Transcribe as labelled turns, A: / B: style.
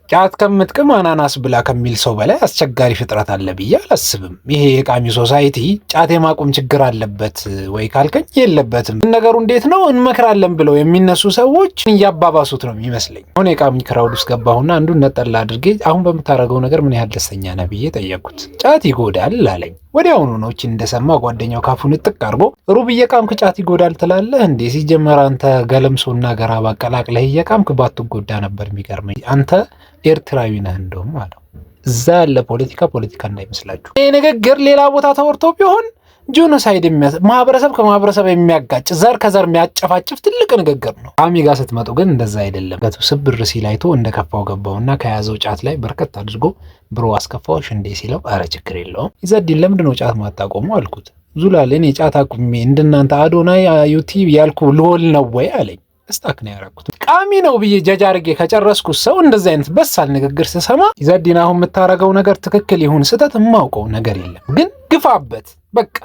A: ጫት ከምትቅም አናናስ ብላ ከሚል ሰው በላይ አስቸጋሪ ፍጥረት አለ ብዬ አላስብም። ይሄ የቃሚ society ጫት የማቆም ችግር አለበት ወይ ካልከኝ የለበትም። ነገሩ እንዴት ነው እንመክራለን ብለው የሚነሱ ሰዎች እያባባሱት ነው የሚመስለኝ። አሁን የቃሚ crowd ውስጥ ገባሁና አንዱን ነጠላ አድርጌ አሁን በምታደርገው ነገር ምን ያህል ደስተኛ ነህ ብዬ ጠየቅኩት። ጫት ይጎዳል አለኝ። ወዲያውኑ ነው እችን እንደሰማ ጓደኛው ካፉን ጥቅ አድርጎ ሩብ እየቃምክ ጫት ይጎዳል ትላለህ እንዴ? ሲጀመር አንተ ገለምሶና ገራባ ቀላቅለህ እየቃምክ ባትጎዳ ነበር የሚገርመኝ። አንተ ኤርትራዊ ነህ እንደውም አለው። እዛ ያለ ፖለቲካ ፖለቲካ እንዳይመስላችሁ። ይህ ንግግር ሌላ ቦታ ተወርቶ ቢሆን genocide፣ ማህበረሰብ ከማህበረሰብ የሚያጋጭ፣ ዘር ከዘር የሚያጨፋጭፍ ትልቅ ንግግር ነው። ቃሚ ጋር ስትመጡ ግን እንደዛ አይደለም። ስብር ሲል አይቶ እንደ ከፋው ገባውና ከያዘው ጫት ላይ በርከት አድርጎ bro አስከፋዎች እንዴ ሲለው አረ ችግር የለውም። ኢዘዲን ለምንድነው ጫት ማታቆሙ አልኩት። ዙላል እኔ ጫት አቁሜ እንደናንተ አዶናይ ዩቲብ ያልኩ ልሆል ነው ወይ አለኝ። Stuck ነው ያደረኩት። ቃሚ ነው ብዬ ጀጅ አድርጌ ከጨረስኩት ሰው እንደዚህ አይነት በሳል ንግግር ስሰማ ኢዘዲን አሁን የምታረገው ነገር ትክክል ይሁን ስህተት የማውቀው ነገር የለም፣ ግን ግፋበት በቃ።